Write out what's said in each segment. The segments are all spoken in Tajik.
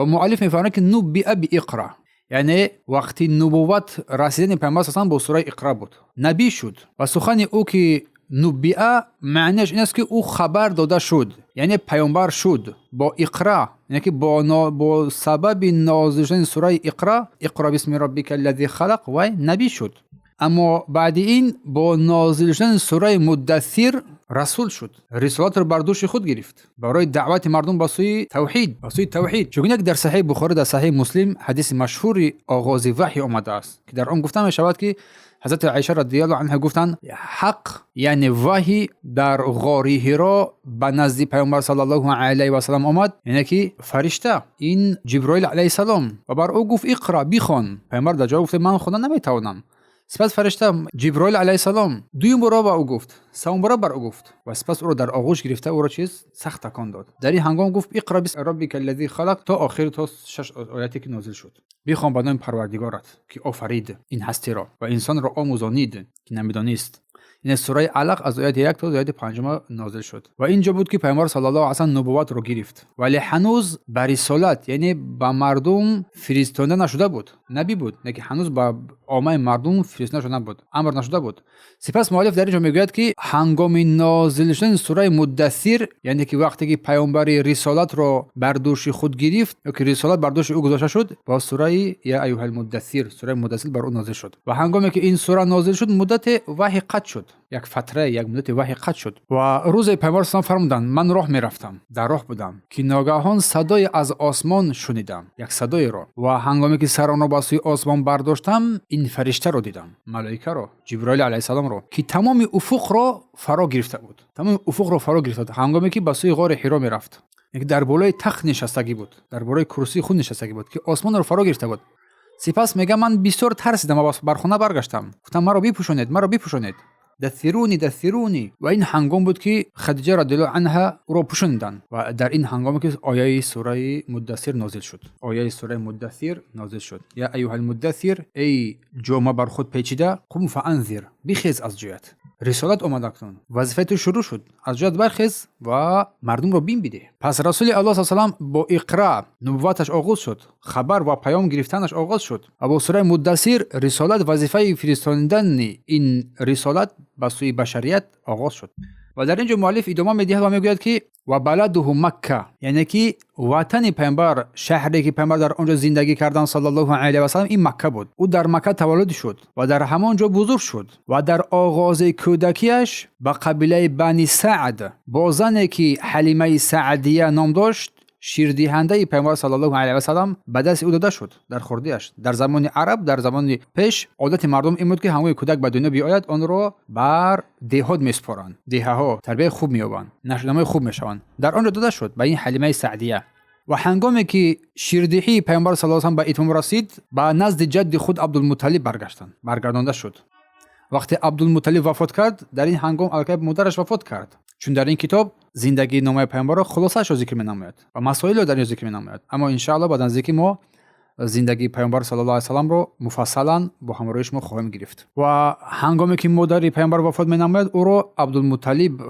Ва муаллиф мефармояд, ки نبئ باقرأ, яъне вақти нубувват расидани Пайғамбар салам бо сураи Иқра буд, набӣ шуд. Ва сухани ӯ, ки نبئ, маънияш ин аст, ки ӯ хабар дода шуд, яъне паёмбар шуд бо Иқра, яъне ки бо сабаби нозил шудани сураи Иқра, اقرأ باسم ربك الذي خلق, вай набӣ шуд. Аммо баъди ин бо нозил шудани сураи Муддассир расул шуд, рисолатро бар дӯши худ гирифт барои даъвати мардум ба сӯи тавҳид, ба сӯи тавҳид. Чунки дар Саҳиҳи Бухорӣ, дар Саҳиҳи Муслим ҳадиси машҳури оғози ваҳй омадааст, ки дар он гуфта мешавад, ки ҳазрати Аиша رضي الله عنها гуфтанд: ҳақ, яъне ваҳй, дар ғори Ҳиро ба назди Пайғамбар صلى الله عليه وسلم омад, яъне ки фаришта ин Ҷиброил عليه السلام, ва бар ӯ гуфт: اقرأ, бихон. Пайғамбар дар ҷавоб гуфт: ман хонда наметавонам. Сипас фаришта Ҷиброил عليه السلام дуюм бора ба ӯ гуфт, севум бора бар ӯ гуфт ва сипас ӯро дар оғӯш гирифта, ӯро чиз сахт такон дод. Дар ин ҳангом гуфт: اقرأ باسم ربك الذي خلق, то охир, то шаш ояте ки нозил шуд. Бихон ба номи Парвардигорат, ки офарид ин ҳастиро ва инсонро омӯзонид, ки намедонист. Ин сураи Алақ аз ояти 1 то ояти 5 нозил шуд. Ва ин ҷо буд, ки Пайғамбар صلى الله عليه وسلم нубувватро гирифт, вале ҳанӯз ба рисолат, яъне ба мардум фиристонда нашуда буд. Набӣ буд, лекин ҳанӯз ба оммаи мардум фиристода нашуда буд, амр нашуда буд. Сипас муаллиф дар ин ҷо мегӯяд, ки ҳангоми нозил шудани сураи Муддассир, яъне ки вақте ки паёмбари рисолатро бар дӯши худ гирифт ё ки рисолат бар дӯши ӯ гузошта шуд, бо сураи يا أيها المدثر, сураи Муддассир бар ӯ нозил шуд. Ва ҳангоме ки ин сура нозил шуд, муддате ваҳй қатъ шуд, як фатра, як муддати ваҳй қатъ шуд. Ва рӯзе Пайғамбар салам фармуданд: ман роҳ мерафтам, дар роҳ будам, ки ногаҳон садое аз осмон шунидам, як садоеро, ва ҳангоме ки саронро ба сӯи осмон бардоштам, ин фариштаро дидам, малоикаро, Ҷиброили عليه السلام ро, ки тамоми уфуқро фаро гирифта буд, тамоми уфуқро фаро гирифта буд. Ҳангоме ки ба сӯи ғори Ҳиро мерафт, дар болои тахт нишастагӣ буд, дар болои курсии худ нишастагӣ буд, ки осмонро фаро гирифта буд. Сипас мегӯям: ман бисёр тарсидам ва бар хона баргаштам, гуфтам: маро бипӯшонед, маро бипӯшонед, دثروني دثروني. Ва ин ҳангом буд, ки Хадиҷа رضي الله عنها ӯро пӯшониданд. Ва дар ин ҳангоме ки ояи сураи Муддассир нозил шуд, ояи сураи Муддассир нозил шуд: يا أيها المدثر, эй ҷома бар худ печида, قم فأنذر, бихез аз ҷоят, рисолат омад, акнун вазифаи ту шурӯъ шуд, аз ҷоят бархез ва мардумро бим бидеҳ. Пас Расули Аллоҳ са салам бо Иқра нубувваташ оғоз шуд, хабар ва паём гирифтанаш оғоз шуд ва бо сураи Муддассир рисолат, вазифаи фиристонидани ин рисолат ба сӯи башарият оғоз шуд. Ва дар ин ҷо муаллиф идома медиҳад ва мегӯяд, ки وبلده مكة, яъне ки ватани Пайғамбар, шаҳре ки Пайғамбар дар он ҷо зиндагӣ кардан صلى الله عليه وسلم, ин Макка буд. Ӯ дар Макка таваллуд шуд ва дар ҳамон ҷо бузург шуд ва дар оғози кӯдакиаш ба қабилаи Бани Саъд бо зане, ки Ҳалимаи Саъдия ном дошт, ширдиҳандаи Пайғамбар صلى الله عليه وسلم, ба дасти ӯ дода шуд дар хурдиаш. Дар замони араб, дар замони пеш одати мардум ин буд, ки ҳангоми кӯдак ба дунё биёяд, онро бар деҳот месупоранд, деҳаҳо тарбияи хуб меёбанд, нашъунамои хуб мешаванд. Дар он ҷо дода шуд ба ин Ҳалимаи Саъдия. Ва ҳангоме ки ширдиҳии Пайғамбар صلى الله ба итмом расид, ба назди ҷадди худ Абдулмуталлиб баргаштанд, баргардонда шуд. Вақте Абдулмуталлиб вафот кард, дар ин ҳангом аллакай модараш вафот кард, чун дар ин китоб зиндагии номаи Пайғамбарро хулосаашро зикр менамояд ва масоилро дар ин зикр менамояд. Аммо иншаалло ба наздикӣ мо зиндагии Пайғамбар صلى الله عليه وسلم ро муфассалан бо ҳамроҳи шумо хоҳем гирифт. Ва ҳангоме ки модари Пайғамбар вафот менамояд, ӯро Абдулмуталлиб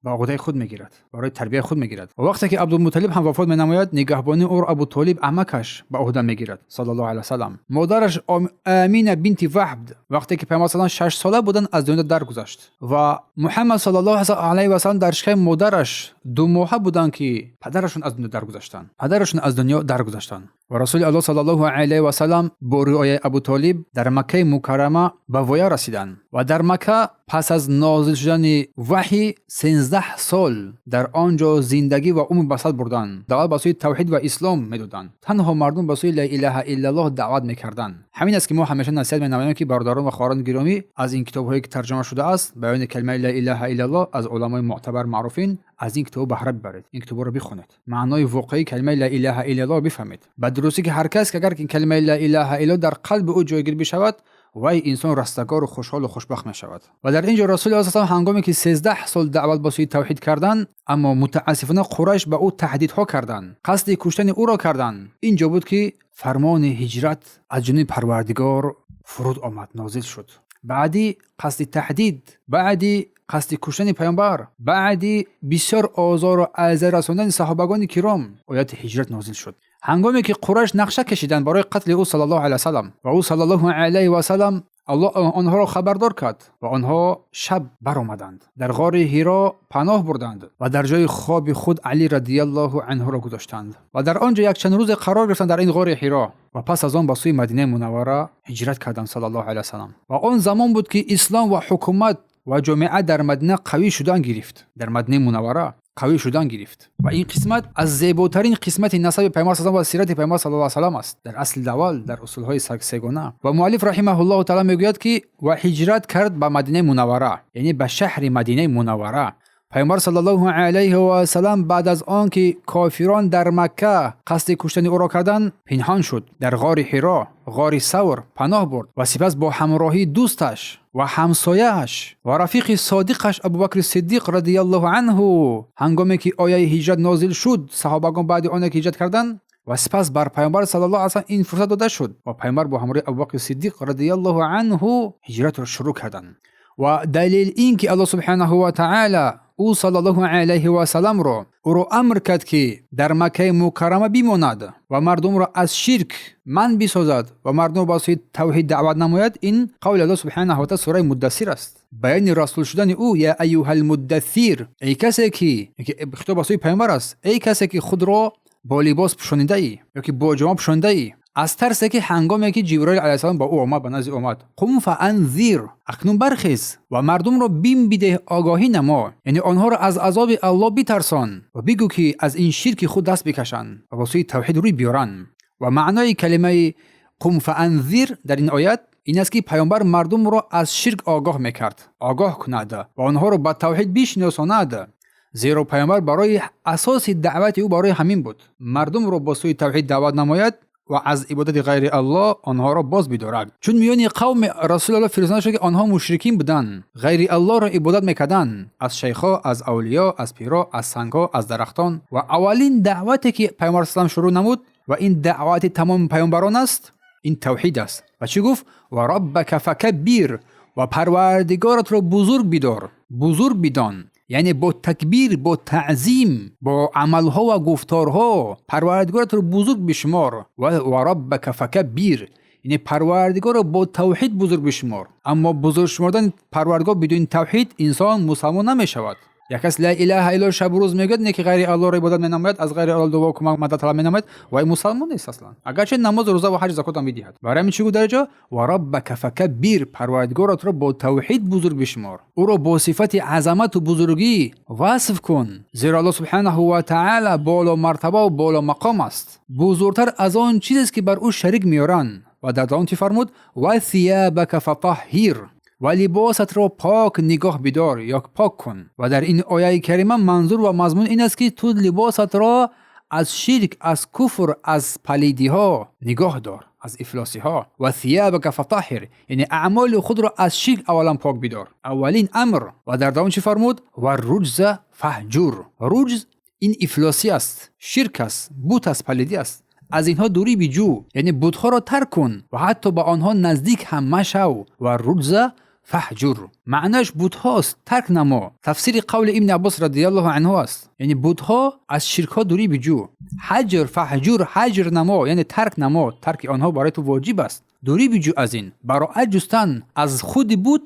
ба уҳдаи худ мегирад, барои тарбияи худ мегирад. Ва вақте ки Абдулмуталлиб ҳам вафот менамояд, нигаҳбонии ӯро Абутолиб, амакаш, ба уҳда мегирад صلى الله عليه وسلم. Модараш Амина бинти Ваҳб, вақте ки Пайғамбар салам 6-сола буданд, аз дунё даргузашт ва Муҳаммад صلى الله عليه وسلم дар шиками модараш 2 моҳа буданд, ки падарашон аз дунё даргузаштанд, падарашон аз дунё даргузаштанд. Ва Расули Аллоҳ صلى الله عليه وسلم бо риояи Абутолиб дар Маккаи Мукаррама ба воя расиданд ва дар Макка пас аз нозил шудани ваҳй 13 сол дар он ҷо зиндагӣ ва умр ба сар бурданд. Даъват ба сӯи тавҳид ва ислом медоданд, танҳо мардум ба сӯи لا إله إلا الله даъват мекарданд. Ҳамин аст, ки мо ҳамеша насиҳат менамоем, ки бародарон ва хоҳарони гиромӣ, аз ин китобҳое ки тарҷума шудааст, баёни калимаи لا إله إلا الله аз уламои мӯътабар, маъруфин, аз ин китобҳо баҳра бибаред, ин китобҳоро бихонед, маънои воқеии калимаи لا إله إلا الله бифаҳмед. Ба дурустӣ ки ҳар кас ки агар калимаи لا إله إلا الله дар қалби ӯ ҷойгир бишавад, вай инсон растагору хушҳолу хушбахт мешавад. Ва дар ин ҷо Расули Аллоҳ салам ҳангоме ки 13 сол даъват ба сӯи тавҳид карданд, аммо мутаассифона Қурайш ба ӯ таҳдидҳо карданд, қасди куштани ӯро карданд. Ин ҷо буд, ки фармони ҳиҷрат аз ҷониби Парвардигор фуруд омад, нозил шуд. Баъди қасди таҳдид, баъди қасди куштани Паёмбар, баъди бисёр озору азия расондани саҳобагони киром, ояти ҳиҷрат нозил шуд. Ҳангоме ки Қурайш нақша кашиданд барои қатли ӯ саллаллоҳу алайҳи васаллам, ва ӯ саллаллоҳу алайҳи васаллам Аллоҳ онҳоро хабардор кард ва онҳо шаб баромаданд, дар ғори Ҳиро паноҳ бурданд ва дар ҷои хоби худ Алӣ радиаллоҳу анҳуро гузоштанд ва дар он ҷо якчанд рӯзе қарор гирифтанд дар ин ғори Ҳиро ва пас аз он ба сӯи Мадинаи Мунаввара ҳиҷрат карданд саллаллоҳу алайҳи васаллам. Ва он замон буд, ки ислом ва ҳукумат ва ҷомеа дар Мадина қавӣ шудан гирифт, дар Мадинаи Мунаввара қавӣ шудан гирифт. Ва ин қисмат аз зеботарин қисмати насаби Пайғамбар саллаллоҳу ва сирати Пайғамбар саллаллоҳу алайҳи васаллам аст дар асли аввал, дар усулҳои сегона. Ва муаллиф раҳимаҳуллоҳу таала мегӯяд, ки ва ҳиҷрат кард ба Мадинаи Мунаввара, яъне ба шаҳри Мадинаи Мунаввара. Пайғамбар саллаллоҳу алайҳи васаллам баъд аз он ки кофирон дар Макка қасди куштани ӯро карданд, пинҳон шуд, дар ғори Ҳиро, ғори Савр паноҳ бурд ва сипас бо ҳамроҳии дӯсташ ва ҳамсояаш ва рафиқи содиқаш Абубакри Сиддиқ радиаллоҳу анҳу, ҳангоме ки ояи ҳиҷрат нозил шуд, саҳобагон баъди оне ки ҳиҷрат карданд ва сипас бар Пайғамбар саллаллоҳу алайҳи васаллам ин фурсат дода шуд ва Пайғамбар бо ҳамроҳии Абубакри Сиддиқ радиаллоҳу анҳу ҳиҷратро шурӯъ карданд. Ва далел ин ки Аллоҳ субҳанаҳу ва таъала ӯ саллаллоҳу алайҳи васалламро ӯро амр кард, ки дар Маккаи Мукаррама бимонад ва мардумро аз ширк манъ бисозад ва мардумро ба сӯи тавҳид даъват намояд. Ин қавли Аллоҳ субҳанаҳу ва таъала, сураи Муддассир аст, баёни расул шудани ӯ: я аюҳал муддассир, эй касе ки, хитоб ба сӯи Пайғамбар аст, эй касе ки худро бо либос пӯшонидаӣ ё ки бо ҷома пӯшонидаӣ, аз тарсе ки ҳангоме ки Ҷиброил алайҳиссалом ба ӯ омад, ба назди омад. Қум фаанзир, акнун бархез ва мардумро бим бидеҳ, огоҳӣ намо, яъне онҳоро аз азоби Аллоҳ битарсон ва бигӯ, ки аз ин ширки худ даст бикашанд ва ба сӯи тавҳид рӯй биёранд. Ва маънои калимаи қум фаанзир дар ин оят ин аст, ки Паёмбар мардумро аз ширк огоҳ мекард, огоҳ кунад ва онҳоро ба тавҳид бишиносонад, зеро Паёмбар барои асоси даъвати ӯ барои ҳамин буд: мардумро ба сӯи тавҳид даъват намояд ва аз ибодати ғайри Аллоҳ онҳоро боз бидорад. Чун миёни қавми Расулаллоҳ фиристода шуд, ки онҳо мушрикин буданд, ғайри Аллоҳро ибодат мекарданд, аз шайхҳо, аз авлиё, аз пиро, аз сангҳо, аз дарахтон. Ва аввалин даъвате ки Пайғамбар салам шурӯъ намуд, ва ин даъвати тамоми паёмбарон аст, ин тавҳид аст. Ва чӣ гуфт? Ва роббака факаббир, ва Парвардигоратро бузург бидор, бузург бидон, яъне бо такбир, бо таъзим, бо амалҳо ва гуфторҳо Парвардигоратро бузург бишумор. Ва роббака факаббир, яъне Парвардигорро бо тавҳид бузург бишумор. Аммо бузург шумордани Парвардигор бидуни тавҳид инсон мусалмон намешавад. Як кас ла илаҳа илло шабу рӯз мегӯяд, не ки ғайри Аллоҳро ибодат менамояд, аз ғайри Аллоҳ дуо, кӯмак, мадад талаб менамояд, вай мусалмон нест аслан, агарчи намоз, рӯза ва ҳаҷ, закотам бидиҳад. Барои ҳамин чӣ гуфт дар ҷо? Ва роббака факаббир, Парвардигоратро бо тавҳид бузург бишумор, ӯро бо сифати азамату бузургӣ васф кун, зеро Аллоҳ субҳанаҳу ва таъала боло мартаба ва боло мақом аст, бузургтар аз он чизест, ки бар ӯ шарик меоранд. Ва дар давом чӣ фармуд? Ва сиябака фатаҳҳир, ва либосатро пок нигоҳ бидор ё пок кун. Ва дар ин ояи карима манзур ва мазмун ин аст, ки ту либосатро аз ширк, аз куфр, аз палидиҳо нигоҳ дор, аз ифлосиҳо. Ва сиябака фатаҳҳир, яъне аъмоли худро аз ширк аввалан пок бидор, аввалин амр. Ва дар давом чӣ фармуд? Ва руҷза фаҳҷур. Руҷз ин ифлосӣ аст, ширк аст, бут аст, палидӣ аст. Аз инҳо дурӣ биҷӯ, яъне бутҳоро тарк кун ва ҳатто ба онҳо наздик ҳам машав. Ва руҷза фаҳҷур маънояш бутҳост, тарк намо. Тафсири қавли Ибни Аббос радиаллоҳу анҳу аст, яъне бутҳо, аз ширкҳо дурӣ биҷӯ. Ҳаҷр, фаҳҷур, ҳаҷр намо, яъне тарк намо, тарки онҳо барои ту воҷиб аст. Дурӣ биҷӯ аз ин, бароат ҷустан аз худи бут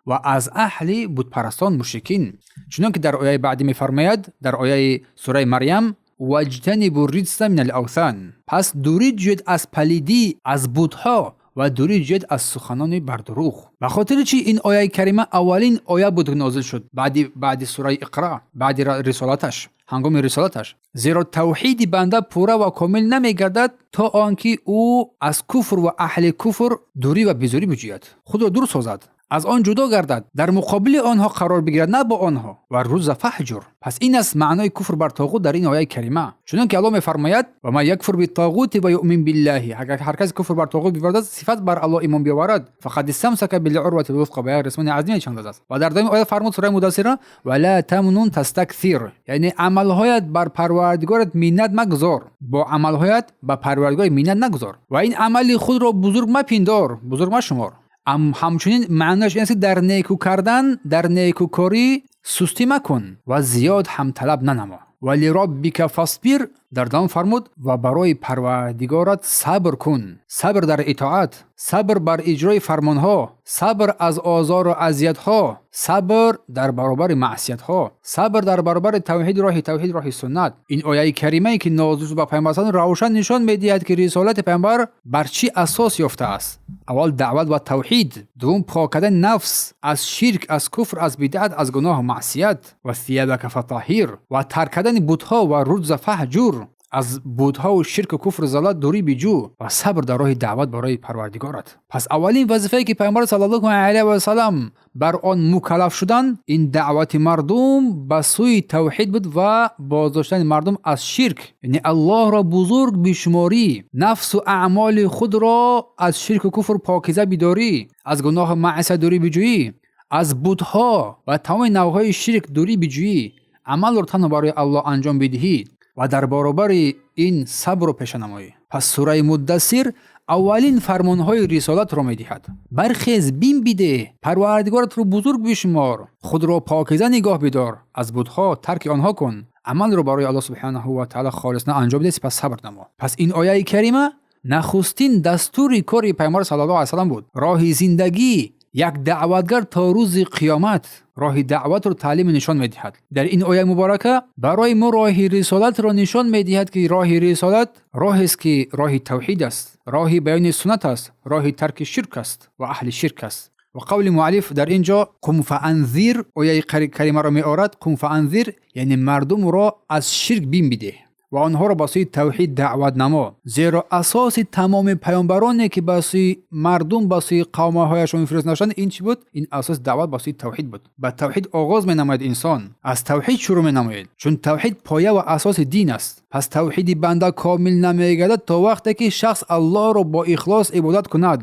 ва аз аҳли бутпарастон, мушрикин. Чунон ки дар ояи баъдӣ мефармояд, дар ояи сураи Марьям: ваҷтанибу риҷса минал авсан, пас дурӣ ҷӯед аз палидӣ, аз бутҳо ва дурӣ ҷӯед аз суханони бардурӯғ. Ба хотири чи ин ояи карима аввалин оя буд, ки нозил шуд баъди сураи Иқра, баъди рисолаташ, ҳангоми рисолаташ? Зеро тавҳиди банда пурра ва комил намегардад, то он ки ӯ аз куфр ва аҳли куфр дурӣ ва безорӣ биҷӯяд, худро дур созад, аз он ҷудо гардад, дар муқобили онҳо қарор бигирад, на бо онҳо. Ва руҷза фаҳҷур, пас ин аст маънои куфр бар тоғут дар ин ояи карима. Чунон ки Аллоҳ мефармояд: ва ман якфур битоғути ва юъмин биллаҳи, агар ҳар касе куфр бар тоғут биварзад, сифат бар Аллоҳ имон биёварад, фақад истамсака билъурвати лвусқа, ба як рисмони азиме чанд аст. Ва дар дуюми оя фармуд, сураи Мудассира: ва ла тамнун тастаксир, яъне амалҳоят бар Парвардигорат миннат магузор, бо амалҳоят ба Парвардигор миннат нагузор ва ин амали худро бузург мапиндор, бузург машумор. Ҳамчунин маънояш ин аст, ки дар неку кардан, дар некукорӣ сустӣ макун ва зиёд ҳам талаб нанамо. Ва лироббика фасбир. Дар давом фармуд: ва барои Парвардигорат сабр кун. Сабр дар итоат, сабр бар иҷрои фармонҳо, сабр аз озору азиятҳо, сабр дар баробари маъсиятҳо, сабр дар баробари тавҳид, роҳи тавҳид, роҳи суннат. Ин ояи каримае ки нозил шуд ба Пайғамбар равшан нишон медиҳад, ки рисолати Пайғамбар бар чӣ асос ёфтааст. Аввал даъват ба тавҳид, дуввум пок кардани нафс аз ширк, аз куфр, аз бидъат, аз гуноҳу маъсият, ва сиябака фатаҳир, ва тарк кардани бутҳо ва ружза фаҳҷур, аз бутҳову ширку куфру залолат дурӣ биҷӯ ва сабр дар роҳи даъват барои Парвардигорат. Пас аввалин вазифае ки Пайғамбар саллаллоҳу алайҳи васаллам бар он мукаллаф шуданд, ин даъвати мардум ба сӯи тавҳид буд ва боздоштани мардум аз ширк, яъне Аллоҳро бузург бишуморӣ, нафсу аъмоли худро аз ширку куфр покиза бидорӣ, аз гуноҳу маъсият дурӣ биҷӯӣ, аз бутҳо ва тамоми навъҳои ширк дурӣ биҷӯӣ, амалро танҳо барои Аллоҳ анҷом бидиҳӣ ва дар баробари ин сабрро пеша намоӣ. Пас сураи Муддассир аввалин фармонҳои рисолатро медиҳад: бархез, бим бидеҳ, Парвардигоратро бузург бишумор, худро покиза нигоҳ бидор аз бутҳо, тарки онҳо кун, амалро барои Аллоҳ субҳанаҳу ва таъала холисона анҷом бидеҳ, сипас сабр намо. Пас ин ояи карима нахустин дастури кори Пайғамбар саллаллоҳу алайҳи васаллам буд. Роҳи зиндагӣ як даъватгар то рӯзи қиёмат, роҳи даъватро таълиму нишон медиҳад. Дар ин ояи муборака барои мо роҳи рисолатро нишон медиҳад, ки роҳи рисолат роҳест, ки роҳи тавҳид аст, роҳи баёни суннат аст, роҳи тарки ширк аст ва аҳли ширк аст. Ва қавли муаллиф дар ин ҷо қум фаанзир, ояи каримаро меорад. Қум фаанзир, яъне мардумро аз ширк бим бидеҳ ва онҳоро ба сӯи тавҳид даъват намо, зеро асоси тамоми паёмбароне ки ба сӯи мардум, ба сӯи қавмҳояшон фиристода шуданд, ин чӣ буд? Ин асоси даъват ба сӯи тавҳид буд. Ба тавҳид оғоз менамояд, инсон аз тавҳид шурӯъ менамояд, чун тавҳид поя ва асоси дин аст. Пас тавҳиди банда комил намегардад то вақте ки шахс Аллоҳро бо ихлос ибодат кунад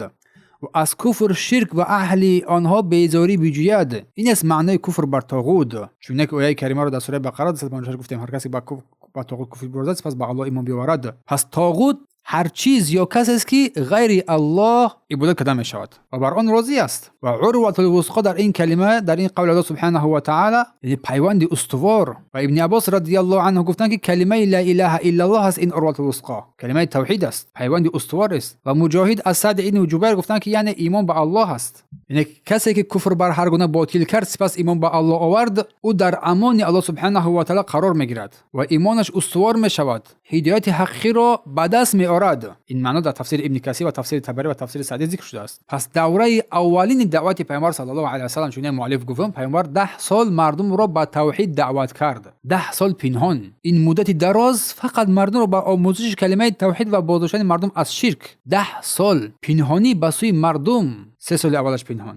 ва аз куфр, ширк ва аҳли онҳо безорӣ биҷӯяд. Ин аст маънои куфр бар тоғут. Чуне ки ояи каримаро дар сураи Бақара 256 гуфтем: ҳар касе ба тоғут куфр биворзад, сипас ба Аллоҳ имон биёварад. Пас тоғут ҳар чиз ё касест, ки ғайри Аллоҳ ибодат карда мешавад ва бар он розӣ аст. Ва урватул вусқо дар ин калима, дар ин қавли Аллоҳ субҳанаҳу ва таъала, яъне пайванди устувор. Ва Ибни Аббос радиаллоҳу анҳу гуфтанд, ки калимаи ла илаҳа иллаллоҳ аст ин урватул вусқо, калимаи тавҳид аст, пайванди устувор аст. Ва Муҷоҳид аз Саъд ибни Ҷубайр гуфтанд, ки яъне имон ба Аллоҳ аст, яъне касе ки куфр бар ҳар гуна ботил кард, сипас имон ба Аллоҳ овард, ӯ дар амони Аллоҳ субҳанаҳу ва таъала қарор мегирад ва имонаш устувор мешавад, ҳидояти ҳақиқиро ба даст меорад. Ин маъно дар тафсири Ибни Касир ва тафсири Табарӣ ва тафсири Саъдӣ зикр шудааст. Пас давраи аввалини даъвати Пайғамбар саллаллоҳу алайҳи васаллам, чунин муаллиф гуфтам, Пайғамбар 10 сол мардумро ба тавҳид даъват кард, 10 сол пинҳон. Ин муддати дароз фақат мардумро ба омӯзиши калимаи тавҳид ва боздоштани мардум аз ширк, 10 сол пинҳонӣ ба сӯи мардум. 3 соли аввалаш пинҳон.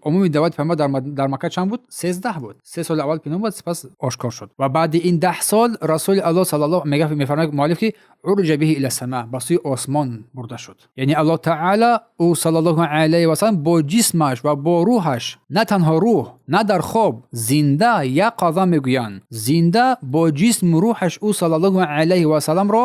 Умуми даъвати Пайғамбар дар Макка чанд буд? 13 буд. 3 соли аввал пинҳон буд, сипас ошкор шуд. Ва баъди ин 10 сол Расули Аллоҳ саллаллоҳу мефармояд муаллиф, ки уруҷа биҳи ила сама, ба сӯи осмон бурда шуд. Яъне Аллоҳ таъала ӯ саллаллоҳу алайҳи васаллам бо ҷисмаш ва бо рӯҳаш, на танҳо рӯҳ, на дар хоб, зинда, яқаза мегӯянд, зинда бо ҷисму рӯҳаш ӯ саллаллоҳу алайҳи васалламро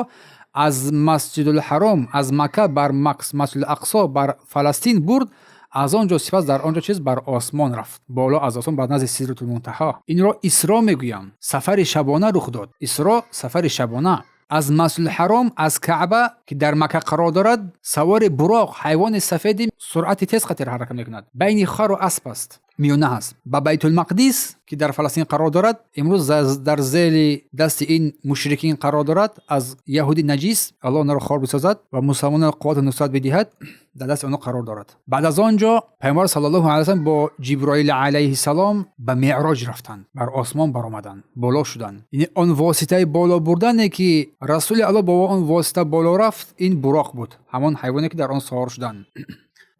аз Масҷидулҳаром, аз Макка бар Масҷидул Ақсо, бар Фаластин бурд. Аз он ҷо сипас дар он ҷо чиз бар осмон рафт, боло аз осмон бар назди Сидратулмунтаҳо. Инро Исро мегӯям, сафари шабона рух дод. Исро сафари шабона аз Масҷидулҳаром, аз Каъба, ки дар Макка қарор дорад, савори Буроқ, ҳайвони сафеди суръати тез қатир ҳаракат мекунад, байни хару асп аст, миёна ҳаст, ба Байтулмақдис, ки дар Фаластин қарор дорад, имрӯз дар зери дасти ин мушрикин қарор дорад, аз яҳуди наҷис, Аллоҳ онҳоро хор бисозад ва мусалмонро қуввату нусрат бидиҳад, дар дасти онҳо қарор дорад. Баъд аз он ҷо Пайғамбар саллаллоҳу алайҳи васаллам бо Ҷиброил алайҳиссалом ба Меъроҷ рафтанд, бар осмон баромаданд, боло шуданд. Яъне он воситаи боло бурдане, ки Расули Аллоҳ бо он восита боло рафт, ин Буроқ буд, ҳамон ҳайвоне, ки дар он савор шуданд.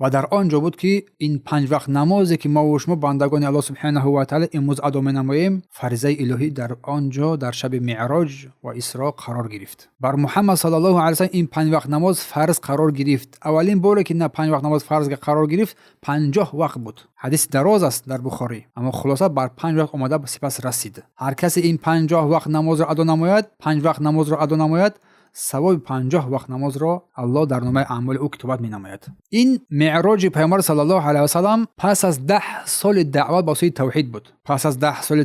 Ва дар он ҷо буд, ки ин 5 вақт намозе, ки мо шумо бандагони Аллоҳ субҳанаҳу ва таъала имрӯз адо менамоем, фаризаи илоҳӣ дар он ҷо дар шаби Меъроҷ ва Исро қарор гирифт. Бар Муҳаммад саллаллоҳу алайҳи васаллам ин 5 вақт намоз фарз қарор гирифт. Аввалин боре, ки на 5 вақт намоз фарз қарор гирифт, 50 вақт буд. Ҳадиси дароз аст дар Бухорӣ, аммо хулоса бар 5 вақт омада сипас расид. Ҳар касе ин 50 вақт намозро адо намояд, 5 вақт намозро адо намояд, савоби 50 вақт намозро Аллоҳ дар номаи аъмоли ӯ китобат менамояд. Ин меъроҷи Пайғамбар саллаллоҳу алайҳи васаллам пас аз 10 соли даъват ба сӯи тавҳид буд. Пас аз 10 соли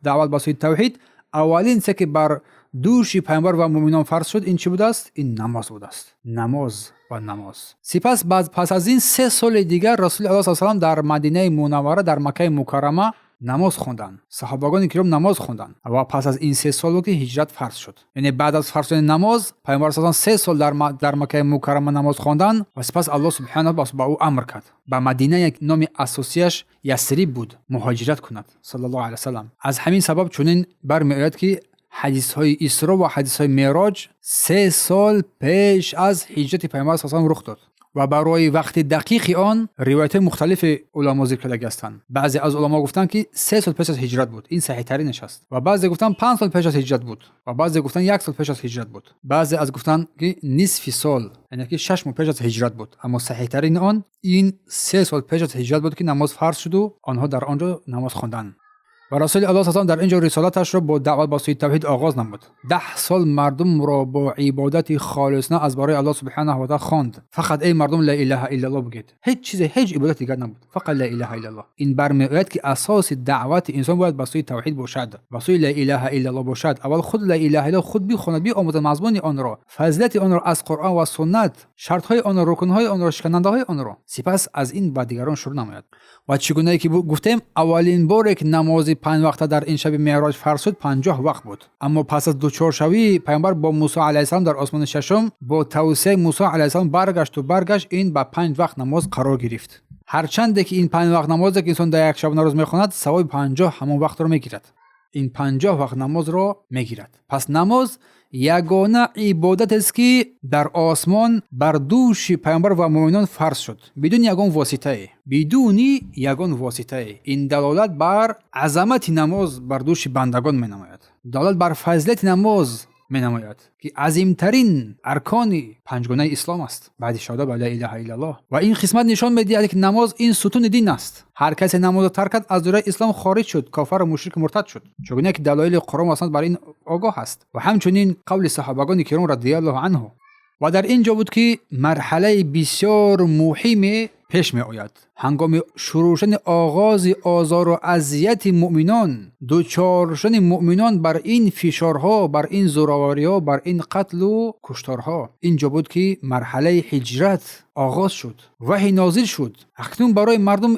даъват ба сӯи тавҳид аввалин чизе, ки бар дӯши пайғамбар ва муъминон фарз шуд, ин чӣ будааст? Ин намоз будааст. Намоз ва намоз. Сипас пас аз ин 3 соли дигар Расули Аллоҳ с салам дар Мадинаи Мунаввара, дар Маккаи Мукаррама намоз хонданд. Саҳобагони киром намоз хонданд ва пас аз ин 3 сол буд, ки ҳиҷрат фарз шуд. Яъне баъд аз фарз шудани намоз пайғамбар с 3 сол дар Маккаи Мукаррама намоз хонданд ва сипас Аллоҳ субҳанаҳу ба ӯ амр кард, ба Мадина, як номи асосияш Ясриб буд, муҳоҷират кунад, саллаллоҳу алайҳи васалам. Аз ҳамин сабаб чунин бармеояд, ки ҳадисҳои Исро ва ҳадисҳои Меъроҷ 3 сол пеш аз ҳиҷрати пайғамбар с рух дод ва барои вақти дақиқи он ривоятҳои мухталифи уламо зикр кардагӣ ҳастанд. Баъзе аз уламо гуфтанд, ки 3 сол пеш аз ҳиҷрат буд, ин саҳиҳтаринаш аст, ва баъзе гуфтанд, 5 сол пеш аз ҳиҷрат буд, ва баъзе гуфтанд, як сол пеш аз ҳиҷрат буд, баъзе аз гуфтанд, ки нисфи сол, яъне ки 6 моҳ пеш аз ҳиҷрат буд. Аммо саҳиҳтарини он ин 3 сол пеш аз ҳиҷрат буд, ки намоз фарз шуду онҳо дар он ҷо намоз хонданд. Ва Расули Аллоҳ с дар ин ҷо рисолаташро бо даъват ба сӯи тавҳид оғоз намуд. 10 сол мардумро бо ибодати холисона аз барои Аллоҳ субҳанаҳу ва таала хонд. Фақат «Эй мардум, ла илаҳа иллаллоҳ» бигӯед. Ҳеҷ чизе, ҳеҷ ибодати дигар набуд, фақат ла илаҳа иллаллоҳ. Ин бармеояд, ки асоси даъвати инсон бояд ба сӯи тавҳид бошад, ба сӯи ла илаҳа иллаллоҳ бошад. Аввал худ ла илаҳа иллаллоҳ худ бихонад, биомӯзад мазмуни онро, фазилати онро аз Қуръон ва суннат, шартҳои онро, рукнҳои онро, шиканандаҳои онро, сипас аз ин ба дигарон шурӯъ намояд. Ва чӣ гунае ки гуфтем, аввалин боре ки намози панҷвақта дар ин шаби меъроҷ фарз шуд, 50 вақт буд. Аммо пас аз дучоршавии пайғамбар бо Мусо алайҳиссалом дар осмони шашум, бо тавсияи Мусо алайҳиссалом баргашту баргашт, ин ба панҷ вақт намоз қарор гирифт. Ҳарчанде ки ин панҷ вақт намозе, ки инсон дар як шабонарӯз мехонад, савоби 50 ҳамон вақтро мегирад, ин 50 вақт намозро мегирад. Пас намоз ягона ибодатест, ки дар осмон бар дӯши пайғамбар ва муъминон фарз шуд бидуни ягон воситае, бидуни ягон воситае. Ин далолат бар азамати намоз бар дӯши бандагон менамояд, далолат бар фазилати намоз менамояд, ки азимтарин аркони панҷгонаи ислом аст баъди шаҳодат ба ла илаҳа иллаллоҳ. Ва ин қисмат нишон медиҳад, ки намоз ин сутуни дин аст. Ҳар касе намозро тарк кард, аз доираи ислом хориҷ шуд, кофару мушрику муртад шуд, чугуне ки далоили Қуръон ва суннат бар ин огоҳ аст ва ҳамчунин қавли саҳобагони киром радиаллоҳу анҳу. Ва дар ин ҷо буд, ки марҳалаи бисёр муҳиме пеш меояд. Ҳангоми шурӯъ шудани оғози озору азияти муъминон, дучор шудани муъминон бар ин фишорҳо, бар ин зӯровариҳо, бар ин қатлу кушторҳо, ин ҷо буд, ки марҳалаи ҳиҷрат оғоз шуд, ваҳй нозил шуд. Акнун барои мардум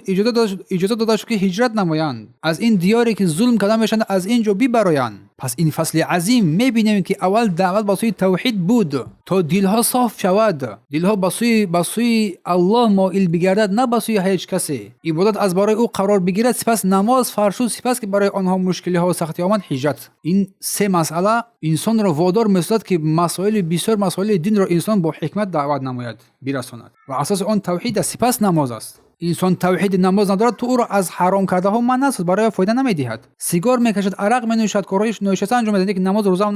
иҷоза дода шуд, ки ҳиҷрат намоянд, аз ин диёре, ки зулм карда мешаванд, аз ин ҷо бибароянд. Пас ин фасли азим мебинем, ки аввал даъват ба сӯи тавҳид буд, то дилҳо соф шавад, дилҳо ба сӯи Аллоҳ моил бигардад, на ба сӯи ҳеҷ касе, ибодат аз барои ӯ қарор бигирад. Сипас намоз фарз шуд. Сипас ки барои онҳо мушкилиҳо сахтӣ омад, ҳиҷрат. Ин се масъала инсонро водор месозад, ки масоили бисёр, масоили динро инсон бо ҳикмат даъват намояд, бирасонад. Ва асоси он тавҳид аст, сипас намоз аст. Инсон тавҳиди намоз надорад, ту ӯро аз ҳаром кардаҳо манъ насоз, барои фоида намедиҳад. Сигор мекашад, арақ менӯшад, корҳои ношоиста анҷом медиҳад, лекин намоз, рӯзаам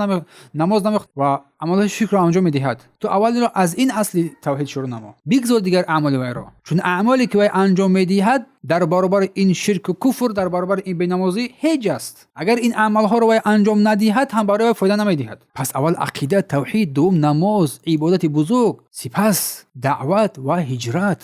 намоз намехонад ва амалҳои ширкро анҷом медиҳад. Ту аввалро аз ин асли тавҳид шурӯъ намо, бигзор дигар аъмоли вайро, чун аъмоле, ки вай анҷом медиҳад, дар баробари ин ширку куфр, дар баробари ин бенамозӣ ҳеҷ аст. Агар ин аъмалҳоро вай анҷом надиҳад ҳам, барои вай фоида намедиҳад. Пас аввал ақида, тавҳид, дуввум намоз, ибодати бузург, сипас даъват ва ҳиҷрат.